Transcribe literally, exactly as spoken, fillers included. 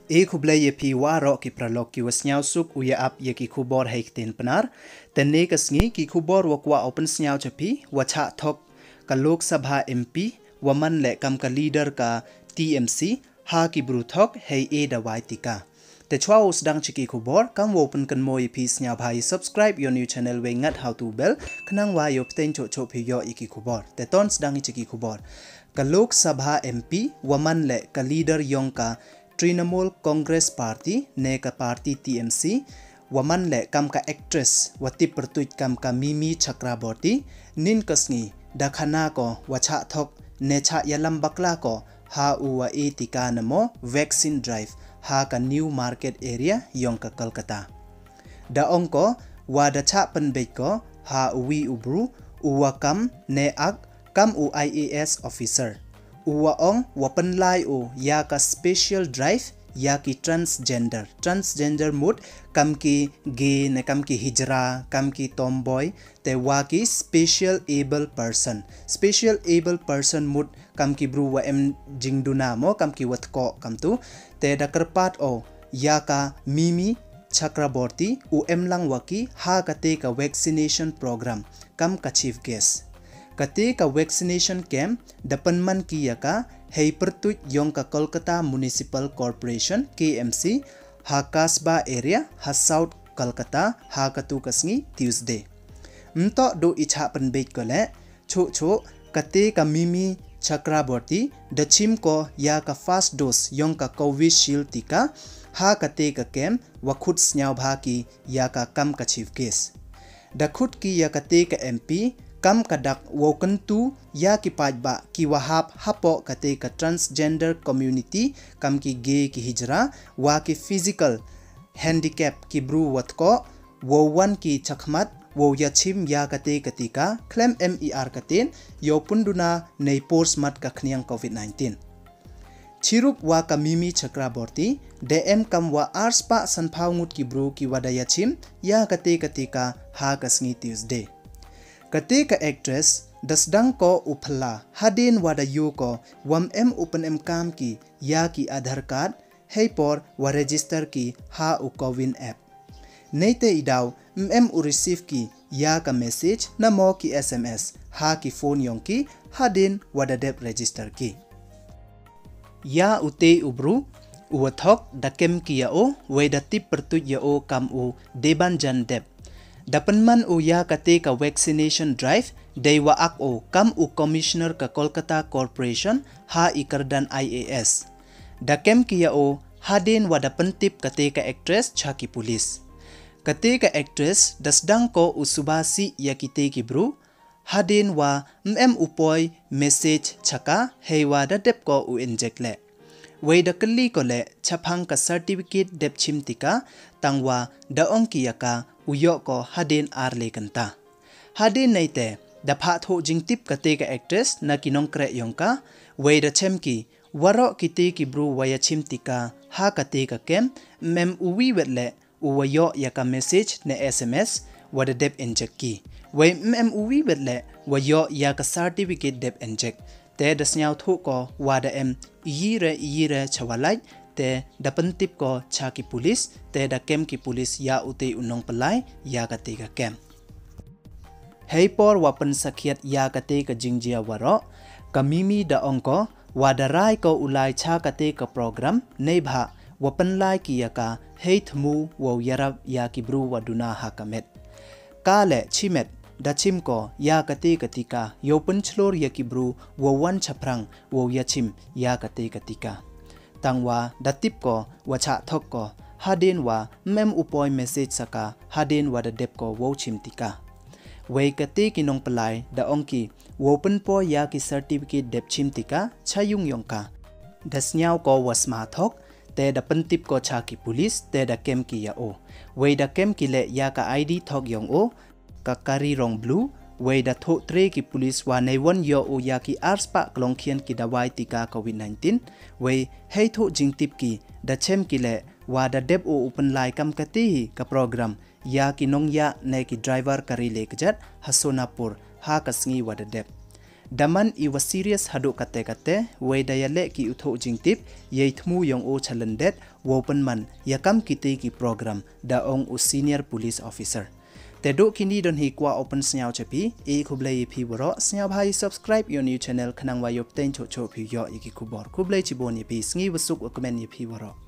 E khublei ya phi waroh ki paralok ki wa sniawsuk u ya ap ya ki khubor hei ktien Pnar. Te ne ka sngi ki khubor wa kwah u pynsniaw cha phi, wa chah thok ka Lok Sabha M P, wa man le kam ka leader ka T M C, ha ki bru thok hei e dawai tika. Te chwa u sdang cha ki khubor, kam wa u pynkynmaw ya phi, sniawbha i subscribe ya u new channel wei ngat ha u tu bell, khnang wa yoh pteng choh choh phi yoh ya ki khubor. Te ton sdang i cha ki khubor. Ka Lok Sabha M P, wa man le ka leader yong ka Trinamool Congress Party, ne ka party T M C, wa man le kam ka actress wa tip pyrtuit kam ka Mimi Chakraborty, nin ka sngi da khana ko wa chah thok ne chah yalam bakla ko ha u wa e tika namo vaccine drive ha ka New Market area yong ka Kolkata. Da ong ko wa da chah pynbeit ko ha u wi u bru u wa kam ne ak kam u I A S officer. U wa ong wa pynlai u ya ka special drive ya ki transgender. Transgender mut kam ki gay ne kam ki hijra, kam ki tomboy, te wa ki special able person. Special able person mut kam ki bru wa em jingduna mo, kam ki wa tko kam tu. Te da kyrpad o ya ka Mimi Chakraborty u em lang wa ki ha kate ka vaccination program kam ka chief guest. Kate ka vaccination camp da pynman ki ya ka hei pyrtuit yong ka Kolkata Municipal Corporation, K M C, ha Kasba area ha South Kolkata ha katu ka sngi Tuesday. Mtoh du i chah pynbeit ko le, choh choh, kate ka Mimi Chakraborty da chim ko ya ka first dose yong ka Covishield tika ha kate ka camp, wa khut sniawbha ki ya ka kam ka chief guest. Da khut ki ya kate ka M P kam ka dak wow kyntu ya ki paidbah ki wa hap hapoh kate ka transgender community, kam ki gay ki hijra, wa ki physical handicap, ki bru wa tko, wow wan ki chakhmat wow ya chim ya kate ka tika khlem em i ar katen yow pynduna nei por smat ka khniang Covid nineteen. Chirup wa ka Mimi Chakraborty, da em kam wa arspah sanphaw ngut ki bru ki wa da ya chim ya kate ka tika ha ka sngi Tuesday. Kate ka actress da sdang ko u phylla hadien wa da yoo ko wa ym em u pynemkam ki ya ki Aadhaar card, hei por wa register ki ha u CoWIN app. Neite i daw ym em u receive ki ya ka message namo ki S M S ha ki phone yong ki hadien wa da dep register ki. Ya ute u bru u wa thok da kem ki ya o, wei da tip pyrtuit ya o kam u Debanjan Deb. Da pynman u ya kate ka vaccination drive dei wa ak o kam u commissioner ka Kolkata Corporation ha i kyrdan I A S. Da kem ki ya o hadien wa da pyntip kate ka actress cha ki police. Kate ka actress da sdang ko u suba sih ya kite ki bru hadien wa ym em u poi message cha ka, hei wa da dep ko u inject le. Wei da kylli ko le chaphang ka certificate dep chim tika, tang wa da ong ki ya ka u yoh ko hadien ar le kynta. Hadien neite da phah thoh jingtip kate ka actress na ki nongkreh yong ka, wei da chem ki waroh kite ki bru wa ya chim tika ha kate ka kem, ym em u wi wet le u wa yoh ya ka message ne S M S wa da dep inject ki. Wei ym em u wi wet le wa yoh ya ka certificate dep inject. Te da sniaw thoh ko wa da em iyi re iyi re cha wa lait, te da pyntip ko cha ki police, te da kem ki police ya ute u nongpynlai ya kate ka kem. Hei por wa pynsakhiat ya kate ka jingjia waroh, ka Mimi da ong ko wa da rai ko u lai cha kate ka program, neibhah wa pynlai ki ya ka hei thmu wow yarap ya ki bru wa duna ha ka met. Ka le chimet da chim ko ya kate ka tika yow pynchlur ya ki bru wow wan chaphrang wow ya chim ya kate ka tika. Tang wa da tip ko wa chah thok ko hadien wa ym em u poi message sa ka hadien wa da dep ko wow chim tika. Wei kate ki nongpynlai da ong ki wow pynpoi ya ki certificate dep chim tika cha yung yong ka. Da sniaw ko wa sma thok, te da pyntip ko cha ki police, te da kem ki ya o. Wei da kem ki le ya ka I D thok yong o, ka kari rong blue, wei da thoh tre ki police wa nei wan yoh o ya ki arspah klong khian ki dawai tika Covid nineteen. Wei hei thoh jingtip ki da chem ki le wa da dep o u pynlai kam kate hi ka program ya ki nongya ne ki driver kari le kjat ha Sonapur ha ka sngi wa da dep. Da man i wa serious haduh katte katte, wei da yaleh ki u thoh jingtip yei thmu yong u chalyndet wow pynman ya kam kiti ki program, da ong u senior police officer. Te duh kini don hi kwah u pynsniaw cha phi. I khublei ya phi waroh, sniawbha i subscribe ya u new channel khnang wa yoh pteng choh choh phi yoh ya ki khubor. Khublei chibun ya phi, sngi wa suk wa kmen ya phi waroh.